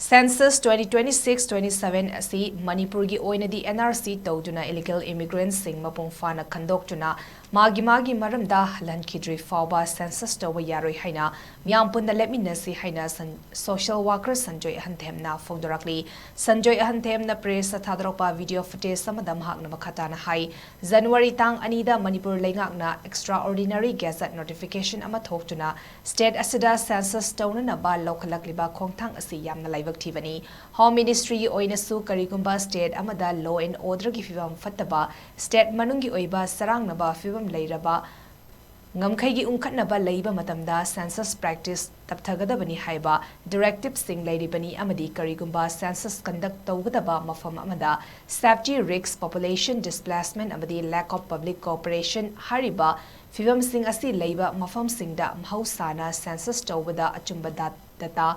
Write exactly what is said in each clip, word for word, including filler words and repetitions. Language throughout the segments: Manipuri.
Census twenty twenty-six twenty-seven ꯑꯁꯤ ꯃꯅꯤꯄꯨꯔꯒꯤ ꯑꯣꯏꯅꯗꯤ N R C ꯇꯧꯗꯨꯅ illegal immigrantꯁꯤꯡ ꯃꯄꯨꯡ ꯐꯥꯅ ꯈꯟꯗꯣꯛꯇꯨꯅ ꯃꯥꯒꯤ ꯃꯥꯒꯤ ꯃꯔꯝꯗ ꯍꯜꯍꯟꯈꯤꯗ꯭ꯔꯤ ꯐꯥꯎꯕ census ꯇꯧꯕ ꯌꯥꯔꯣꯏ ꯍꯥꯏꯅ ꯃꯤꯌꯥꯝ ꯄꯨꯟꯅ ꯂꯦꯞꯃꯤꯟꯅꯁꯤ ꯍꯥꯏꯅ ꯁꯟ-, social worker Sanjoy ꯑꯍꯟꯊꯦꯝꯅ ꯐꯣꯡꯗꯣꯔꯛꯂꯤ꯫ Sanjoy ꯑꯍꯟꯊꯦꯝꯅ pressꯇ ꯊꯥꯗꯣꯔꯛꯄ video footage ꯑꯃꯗ ꯃꯍꯥꯛꯅ ꯃꯈꯥ ꯇꯥꯅ ꯍꯥꯏ, January ꯇꯥꯡ ꯑꯅꯤꯗ ꯃꯅꯤꯄꯨꯔ ꯂꯩꯉꯥꯛꯅ extraordinary gazette notification ꯑꯃ ꯊꯣꯛꯇꯨꯅ state ꯑꯁꯤꯗ census ꯇꯧꯅꯅꯕ ꯂꯧꯈꯠꯂꯛꯂꯤꯕ ꯈꯣꯡꯊꯥꯡ ꯑꯁꯤ ꯌꯥꯝꯅ ꯂꯥꯏꯕꯛ ꯊꯤꯕꯅꯤ꯫ Home Ministryꯒꯤ ꯑꯣꯏꯅꯁꯨ ꯀꯔꯤꯒꯨꯝꯕ state ꯑꯃꯗ law and orderꯒꯤ ꯐꯤꯕꯝ ꯐꯠꯇꯕ, state ꯃꯅꯨꯡꯒꯤ ꯑꯣꯏꯕ ꯆꯔꯥꯡꯅꯕ ꯐꯤꯕꯝ ꯂꯩꯔꯕ, ꯉꯝꯈꯩꯒꯤ ꯎꯪꯈꯠꯅꯕ ꯂꯩꯕ ꯃꯇꯝꯗ census practice ꯇꯞꯊꯒꯗꯕꯅꯤ ꯍꯥꯏꯕ directiveꯁꯤꯡ ꯂꯩꯔꯤꯕꯅꯤ ꯑꯃꯗꯤ ꯀꯔꯤꯒꯨꯝꯕ census conduct ꯇꯧꯒꯗꯕ ꯃꯐꯝ ꯑꯃꯗ safety risk, population displacement ꯑꯃꯗꯤ lack of public cooperation ꯍꯥꯏꯔꯤꯕ ꯐꯤꯕꯝꯁꯤꯡ ꯑꯁꯤ ꯂꯩꯕ ꯃꯐꯝꯁꯤꯡꯗ ꯃꯍꯧꯁꯥꯅ census ꯇꯧꯕꯗ ꯑꯆꯨꯝꯕ ꯗꯥ-, data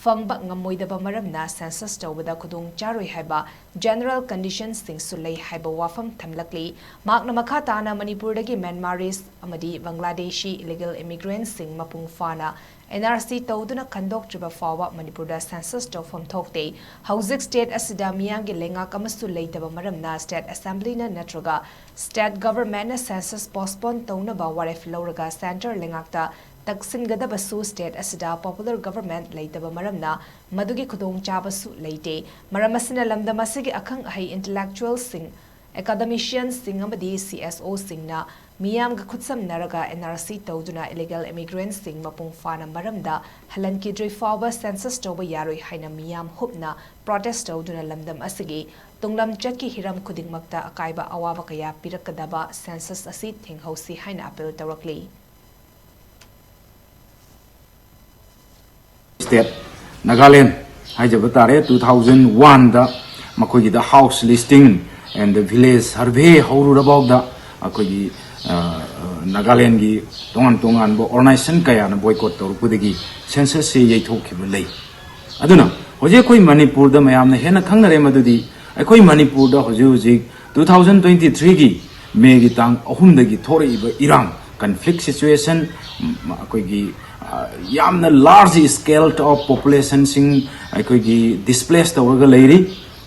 ꯐꯪꯕ ꯉꯝꯃꯣꯏꯗꯕ ꯃꯔꯝꯅ census ꯇꯧꯕꯗ ꯈꯨꯗꯣꯡ ꯆꯥꯔꯣꯏ ꯍꯥꯏꯕ general conditionꯁꯤꯡꯁꯨ ꯂꯩ ꯍꯥꯏꯕ ꯋꯥꯐꯝ ꯊꯝꯂꯛꯂꯤ꯫ ꯃꯍꯥꯛꯅ ꯃꯈꯥ ꯇꯥꯅ ꯃꯅꯤꯄꯨꯔꯗꯒꯤ Myanmarese ꯑꯃꯗꯤ Bangladeshi illegal immigrantꯁꯤꯡ ꯃꯄꯨꯡ ꯐꯥꯅ N R C ꯇꯧꯗꯨꯅ ꯈꯟꯗꯣꯛꯇ꯭ꯔꯤꯕ ꯐꯥꯎꯕ ꯃꯅꯤꯄꯨꯔꯗ census ꯇꯧꯐꯝ ꯊꯣꯛꯇꯦ꯫ ꯍꯧꯖꯤꯛ state ꯑꯁꯤꯗ ꯃꯤꯌꯥꯝꯒꯤ ꯂꯩꯉꯥꯛ ꯑꯃꯁꯨ ꯂꯩꯇꯕ ꯃꯔꯝꯅ state assemblyꯅ ꯅꯠꯇ꯭ꯔꯒ state governmentꯅ census postpone ꯇꯧꯅꯕ ꯋꯥꯔꯦꯞ ꯂꯧꯔꯒ centre ꯂꯩꯉꯥꯛꯇ ꯇꯛꯁꯤꯟꯒꯗꯕꯁꯨ state ꯑꯁꯤꯗ popular government ꯂꯩꯇꯕ ꯃꯔꯝꯅ ꯃꯗꯨꯒꯤ ꯈꯨꯗꯣꯡꯆꯥꯕꯁꯨ ꯂꯩꯇꯦ꯫ ꯃꯔꯝ ꯑꯁꯤꯅ ꯂꯝꯗꯝ ꯑꯁꯤꯒꯤ ꯑꯈꯪ ꯑꯍꯩ intellectualꯁꯤꯡ, academicianꯁꯤꯡ ꯑꯃꯗꯤ C S Oꯁꯤꯡꯅ ꯃꯤꯌꯥꯝꯒ ꯈꯨꯠꯁꯝꯅꯔꯒ N R C ꯇꯧꯗꯨꯅ illegal immigrantꯁꯤꯡ ꯃꯄꯨꯡ ꯐꯥꯅ ꯃꯔꯝꯗ ꯍꯜꯍꯟꯈꯤꯗ꯭ꯔꯤ ꯐꯥꯎꯕ census ꯇꯧꯕ ꯌꯥꯔꯣꯏ ꯍꯥꯏꯅ ꯃꯤꯌꯥꯝ ꯍꯨꯞꯅ protest ꯇꯧꯗꯨꯅ ꯂꯝꯗꯝ ꯑꯁꯤꯒꯤ ꯇꯨꯡꯂꯝꯆꯠꯀꯤ ꯍꯤꯔꯝ ꯈꯨꯗꯤꯡꯃꯛꯇ ꯑꯀꯥꯏꯕ ꯑꯋꯥꯕ ꯀꯌꯥ ꯄꯤꯔꯛꯀꯗꯕ census ꯑꯁꯤ ꯊꯤꯡꯍꯧꯁꯤ ꯍꯥꯏꯅ appeal ꯇꯧꯔꯛꯂꯤ꯫ State ꯅꯥꯒꯥꯂꯦꯟ ꯍꯥꯏꯖꯕ ꯇꯥꯔꯦ, two thousand one the ꯃꯈꯣꯏꯒꯤꯗ house listing and village survey ꯍꯧꯔꯨꯔꯕꯥꯎꯗ ꯑꯩꯈꯣꯏꯒꯤ, ꯑ, ꯑ, ꯅꯥꯒꯥꯂꯦꯟꯒꯤ ꯇꯣꯉꯥꯟ ꯇꯣꯉꯥꯟꯕ organization ꯀꯌꯥꯅ boycott ꯇꯧꯔꯛꯄꯗꯒꯤ census ꯁꯤ ꯌꯩꯊꯣꯛꯈꯤꯕ ꯂꯩ꯫ ꯑꯗꯨꯅ ꯍꯧꯖꯤꯛ ꯑꯩꯈꯣꯏ ꯃꯅꯤꯄꯨꯔꯗ ꯃꯌꯥꯝꯅ ꯍꯦꯟꯅ ꯈꯪꯅꯔꯦ ꯃꯗꯨꯗꯤ ꯑꯩꯈꯣꯏ ꯃꯅꯤꯄꯨꯔꯗ ꯍꯧꯖꯤꯛ ꯍꯧꯖꯤꯛ two thousand twenty three ꯒꯤ May ꯒꯤ ꯇꯥꯡ ꯑꯍꯨꯝꯗꯒꯤ ꯊꯣꯛꯂꯛꯏꯕ ꯏꯔꯥꯡ, conflict situation, ꯎꯝ, ꯑꯩꯈꯣꯏꯒꯤ, ꯑ, ꯌꯥꯝꯅ large scale of populationꯁꯤꯡ ꯑꯩꯈꯣꯏꯒꯤ displace ꯇꯧꯔꯒ ꯂꯩꯔꯤ꯫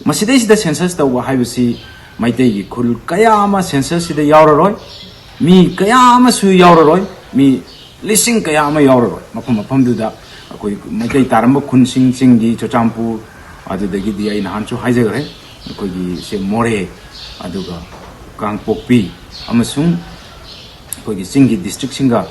ꯃꯁꯤꯗꯩꯁꯤꯗ census ꯇꯧꯕ ꯍꯥꯏꯕꯁꯤ ꯃꯩꯇꯩꯒꯤ ꯈꯨꯜ ꯀꯌꯥ ꯑꯃ censusꯁꯤꯗ ꯌꯥꯎꯔꯔꯣꯏ, ꯃꯤ ꯀꯌꯥ ꯑꯃꯁꯨ ꯌꯥꯎꯔꯔꯣꯏ, ꯃꯤ ꯂꯤꯁꯤꯡ ꯀꯌꯥ ꯑꯃ ꯌꯥꯎꯔꯔꯣꯏ꯫ ꯃꯐꯝ ꯃꯐꯝꯗꯨꯗ ꯑꯩꯈꯣꯏ ꯃꯩꯇꯩ ꯇꯥꯔꯝꯕ ꯈꯨꯟꯁꯤꯡ, ꯆꯤꯡꯒꯤ ꯆꯨꯔꯆꯥꯟꯄꯨꯔ, ꯑꯗꯨꯗꯒꯤꯗꯤ ꯑꯩ ꯅꯍꯥꯟꯁꯨ ꯍꯥꯏꯖꯈ꯭ꯔꯦ, ꯑꯩꯈꯣꯏꯒꯤ ꯁꯦ ꯃꯣꯔꯦ, ꯑꯗꯨꯒ ꯀꯥꯡꯄꯣꯛꯄꯤ ꯑꯃꯁꯨꯡ ꯑꯩꯈꯣꯏꯒꯤ ꯆꯤꯡꯒꯤ districtꯁꯤꯡꯒ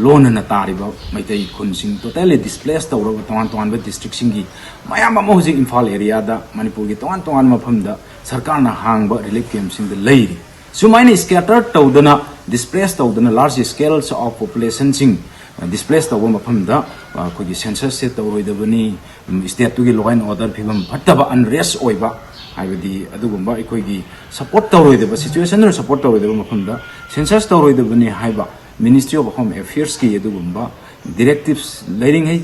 ꯂꯣꯟꯅꯅ ꯇꯥꯔꯤꯕ ꯃꯩꯇꯩ ꯈꯨꯟꯁꯤꯡ totally displace ꯇꯧꯔꯕ ꯇꯣꯉꯥꯟ ꯇꯣꯉꯥꯟꯕ districtꯁꯤꯡꯒꯤ ꯃꯌꯥꯝ ꯑꯃ ꯍꯧꯖꯤꯛ ꯏꯝꯐꯥꯜ areaꯗ, ꯃꯅꯤꯄꯨꯔꯒꯤ ꯇꯣꯉꯥꯟ ꯇꯣꯉꯥꯟꯕ ꯃꯐꯝꯗ ꯁꯔꯀꯥꯔꯅ ꯍꯥꯡꯕ relief campꯁꯤꯡꯗ ꯂꯩꯔꯤ꯫ ꯁꯨꯃꯥꯏꯅ scatter ꯇꯧꯗꯅ, displace ꯇꯧꯗꯅ, large scales of populationꯁꯤꯡ displace ꯇꯧꯕ ꯃꯐꯝꯗ ꯑꯩꯈꯣꯏꯒꯤ censusꯁꯦ ꯇꯧꯔꯣꯏꯗꯕꯅꯤ, stateꯇꯨꯒꯤ law and order ꯐꯤꯕꯝ ꯐꯠꯇꯕ, unrest ꯑꯣꯏꯕ, ꯍꯥꯏꯕꯗꯤ ꯑꯗꯨꯒꯨꯝꯕ ꯑꯩꯈꯣꯏꯒꯤ support ꯇꯧꯔꯣꯏꯗꯕ, situationꯗꯨꯅ support ꯇꯧꯔꯣꯏꯗꯕ ꯃꯐꯝꯗ census ꯇꯧꯔꯣꯏꯗꯕꯅꯤ ꯍꯥꯏꯕ Ministry of Home Affairsꯀꯤ ꯑꯗꯨꯒꯨꯝꯕ directives ꯂꯩꯔꯤꯉꯩ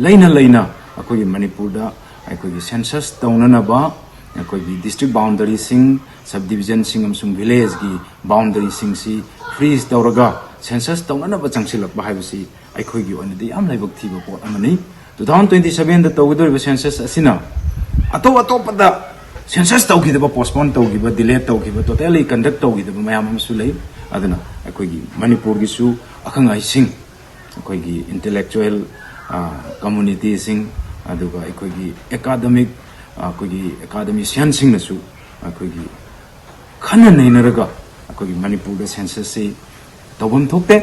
ꯂꯩꯅ ꯂꯩꯅ ꯑꯩꯈꯣꯏꯒꯤ ꯃꯅꯤꯄꯨꯔꯗ ꯑꯩꯈꯣꯏꯒꯤ census ꯇꯧꯅꯅꯕ ꯑꯩꯈꯣꯏꯒꯤ district boundaryꯁꯤꯡ, subdivisionꯁꯤꯡ ꯑꯃꯁꯨꯡ villageꯀꯤ boundaryꯁꯤꯡꯁꯤ freeze ꯇꯧꯔꯒ census ꯇꯧꯅꯅꯕ ꯆꯪꯁꯤꯜꯂꯛꯄ ꯍꯥꯏꯕꯁꯤ ꯑꯩꯈꯣꯏꯒꯤ ꯑꯣꯏꯅꯗꯤ ꯌꯥꯝ ꯂꯥꯏꯕꯛ ꯊꯤꯕ ꯄꯣꯠ ꯑꯃꯅꯤ꯫ Two thousand twenty sevenꯗ ꯇꯧꯒꯗꯧꯔꯤꯕ census ꯑꯁꯤꯅ ꯑꯇꯧ ꯑꯇꯣꯞꯄꯗ census ꯇꯧꯈꯤꯗꯕ, postpone ꯇꯧꯈꯤꯕ, delay ꯇꯧꯈꯤꯕ, totally conduct ꯇꯧꯈꯤꯗꯕ ꯃꯌꯥꯝ ꯑꯃꯁꯨ ꯂꯩ꯫ ꯑꯗꯨꯅ ꯑꯩꯈꯣꯏꯒꯤ ꯃꯅꯤꯄꯨꯔꯒꯤꯁꯨ ꯑꯈꯪ ꯑꯍꯩꯁꯤꯡ, ꯑꯩꯈꯣꯏꯒꯤ intellectual communityꯁꯤꯡ, ꯑꯗꯨꯒ ꯑꯩꯈꯣꯏꯒꯤ academic, ꯑꯩꯈꯣꯏꯒꯤ academicianꯁꯤꯡꯅꯁꯨ ꯑꯩꯈꯣꯏꯒꯤ ꯈꯟꯅ ꯅꯩꯅꯔꯒ ꯑꯩꯈꯣꯏꯒꯤ ꯃꯅꯤꯄꯨꯔꯗ censusꯁꯤ ꯇꯧꯐꯝ ꯊꯣꯛꯇꯦ꯫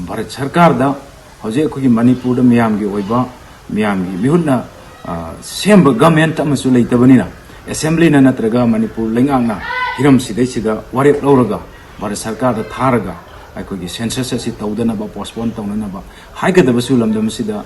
ꯚꯥꯔꯠ ꯁꯔꯀꯥꯔꯗ ꯍꯧꯖꯤꯛ ꯑꯩꯈꯣꯏꯒꯤ ꯃꯅꯤꯄꯨꯔꯗ ꯃꯤꯌꯥꯝꯒꯤ ꯑꯣꯏꯕ, ꯃꯤꯌꯥꯝꯒꯤ ꯃꯤꯍꯨꯠꯅ ꯁꯦꯝꯕ government ꯑꯃꯁꯨ ꯂꯩꯇꯕꯅꯤꯅ, assemblyꯅ ꯅꯠꯇ꯭ꯔꯒ ꯃꯅꯤꯄꯨꯔ ꯂꯩꯉꯥꯛꯅ ꯍꯤꯔꯝꯁꯤꯗꯩꯁꯤꯗ ꯋꯥꯔꯦꯞ ꯂꯧꯔꯒ ꯚꯥꯔꯠ ꯁꯔꯀꯥꯔꯗ ꯊꯥꯔꯒ ꯑꯩꯈꯣꯏꯒꯤ census ꯑꯁꯤ ꯇꯧꯗꯅꯕ, postpone ꯇꯧꯅꯅꯕ ꯍꯥꯏꯒꯗꯕꯁꯨ ꯂꯝꯗꯝ ꯑꯁꯤꯗ